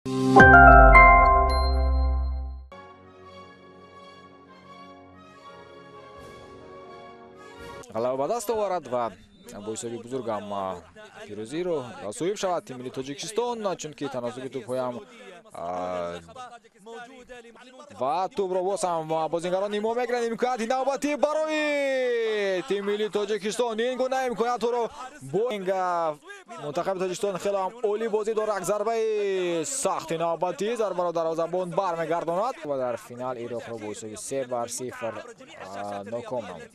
Ғалаба ба даст оварад ва бо ҳисоби бузург ҳам пирӯзиро соҳиб шавад тими миллии Тоҷикистон, чунки таносуби тӯбҳоям ва тӯбро боз ҳам бозингарони мо мегиранд. Имконияти навбатӣ барои тими миллии Тоҷикистон. Ин гуна имкониятҳоро бо мунтахаби Тоҷикистон хеле ҳам олӣ бозӣ дорад. Зарбаи сахти навбатӣ, зарбаро дарвозабон бармегардонад ва дар финал Ироқро бо ҳисоби 3-0 ноком намуд.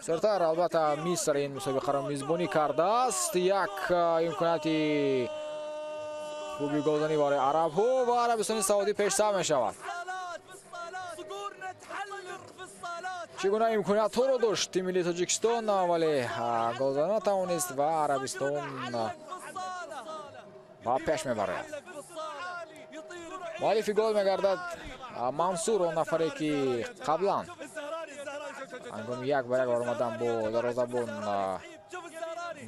Сертар, албатта, Миср ин мусобиқаро мизбонӣ кардааст. Як имконияти хуби голзанӣ барои арабҳо ва Арабистони Саудӣ пешсаф мешавад. Чӣ гуна имкониятҳоро дошт тими миллии Тоҷикистон, вале голзанӣ натавонист ва Арабистон ба пеш мебарояд. Муаллифи гол мегардад Мансур, он нафаре ки қаблан ҳангоми 1-1 баромадан бо дарвозабон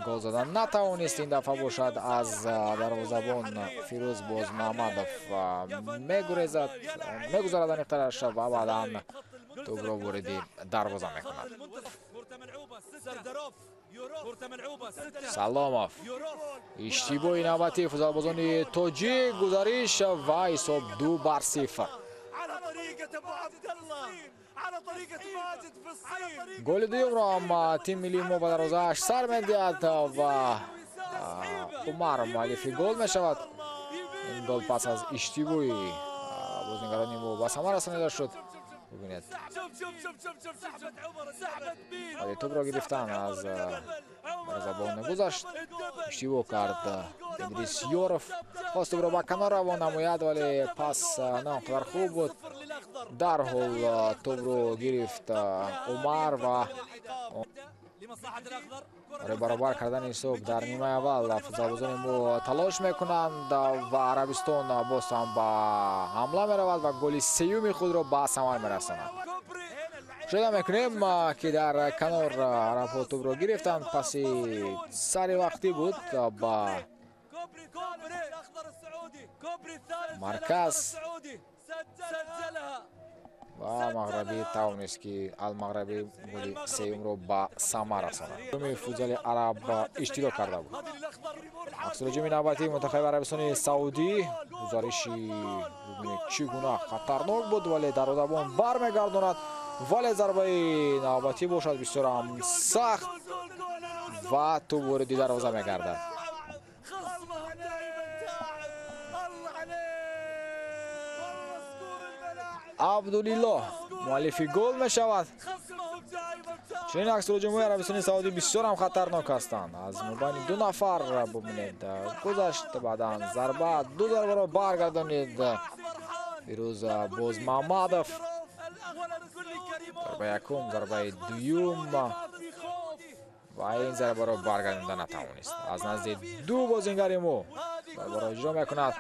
гол задан натавонист. Ин дафъа бошад аз дарвозабон Фирӯз Бозмаҳмадов мегурезад, мегузарад аниқтараш ва баъдан тӯбро вориди дарвоза мекунад. Саломов, иштибоҳи навбатии футзалбозони тоҷик, гузариш ва ҳисоб 2-0. Голи дуюмро ҳам тими миллии мо ба дарвозааш сар медиҳад ва Умар муаллифи гол мешавад. Ин гол пас аз иштибоҳи бозингарони мо ба самар расонида шуд. Бубинед, вале тӯбро гирифтан аз дарвозабон гузашт, иштибоҳ кард Идрис Ёров, хост тӯбро ба канор равон намояд, вале пас на он қадар хуб буд. Дарҳол тӯбро гирифт Умар ва барои баробар кардани ҳисоб дар нимаи аввал футзалбозони мо талош мекунанд ва Арабистон боз ҳам ба ҳамла меравад ва голи сеюми худро ба самар мерасонад. Мушоҳида мекунем, ки дар канор арабҳо тӯбро гирифтанд, паси сари вақтӣ буд ба марказ ва Мағрабӣ тавонист, ки Алмағрабӣ голи сеюмро ба самар расонад. Ҷоми футзали араб иштирок карда буд. Аксулҳуҷуми навбатии мунтахаби Арабистони Саудӣ, гузариши бубинед чӣ гуна хатарнок буд, вале дарвозабон бармегардонад, вале зарбаи навбатӣ бошад бисёр ҳам сахт ва тӯб вориди дарвоза мегардад. Абдулиллоҳ муаллифи гол мешавад. Чунин аксулҳуҷумҳои Арабистони Саудӣ бисёр ҳам хатарнок ҳастанд. Аз мобайни ду нафар бубинед гузашт, баъдан зарба, ду зарбаро баргардонид Фирӯз Бозмаҳмадов. Зарбаи якум, зарбаи дуюм ва ин зарбаро баргардонда натавонист. Аз назди ду бозингари мо зарбаро иҷро мекунад.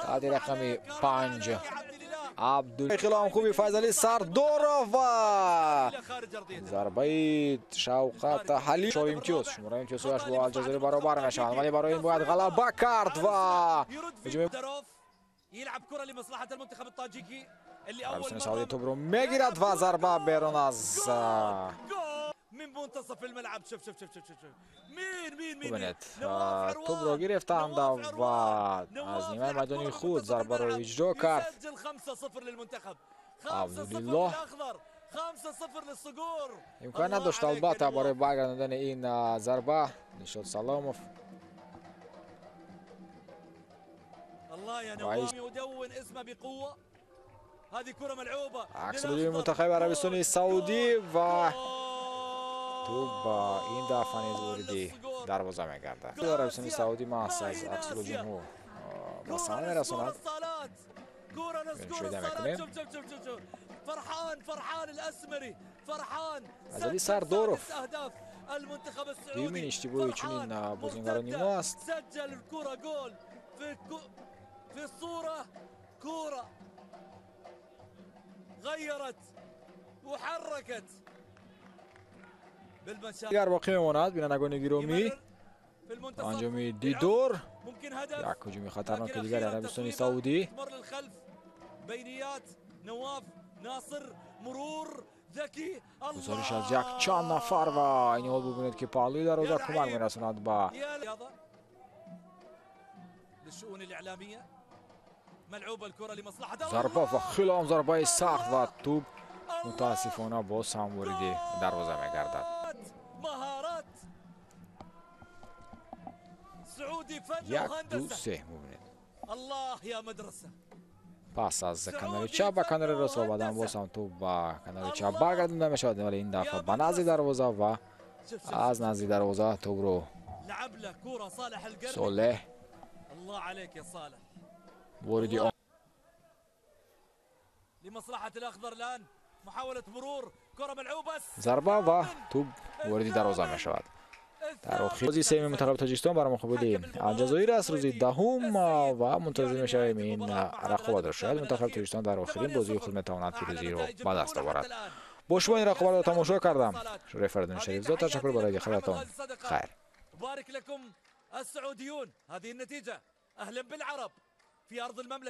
Таҳти рақами 5 Абдул хеле ҳам хуби Файзалӣ Сардоров ва зарбаи Шавқат Ҳалим. 4 имтиёз, шумораи имтиёзҳояш бо Алҷазоир баробар мешаванд, вале барои ин бояд ғалаба кард ва Арабистони Саудӣ тӯбро мегирад ва зарба берун аз бубинед, тӯбро гирифтанд ва аз нимаи майдони худ зарбаро иҷро кард Абдулиллоҳ. Имкон надошт албатта барои баргардондани ин зарба Нишод Саломов. Аксулҳуҷуми мунтахаби Арабистони Саудӣ ва тӯб ин дафъа низ вориди дарвоза мегардад. Арабистони Саудӣ маҳз аз аксулҳуҷумҳо ба самар мерасонад. Мушоҳида мекунем. Азали Сардоров дуюмин иштибоҳи чунин бозингарони мо аст. غيرت وحركت Дигар боқӣ мемонад, бинандагони гиромӣ, анҷоми дидор. Як ҳуҷуми хатарноки дигари Арабистони Саудӣ. Гузориш аз як чанд нафар ва айни ҳол бубинед, ки паҳлӯи дарвоза кӯмак мерасонад ба зарба ва хеле ҳам зарбаи сахт ва тӯб мутаассифона боз ҳам вориди дарвоза мегардад. Як, ду, се, мебинед. Пас аз канори чап ба канори рост ва баъдан боз ҳам тӯб ба канори чап баргардонда мешавад, вале ин дафъа ба назди дарвоза ва аз назди дарвоза тӯбро Солеҳ вориди зарба ва тӯб вориди дарвоза мешавад. Дар охири бозии сеюми мунтахаби Тоҷикистон бар муқобили Алҷазоир аст рӯзи 10 ва мунтазир мешавем ин рақобатро. Шояд мунтахаби Тоҷикистон дар охирин бозии худ метавонад пирӯзиро ба даст оварад. Бо шумо ин рақобатро тамошо кардам. Шӯрои Фаридун Шарифзод, ташаккур барои диққататон. Хайр.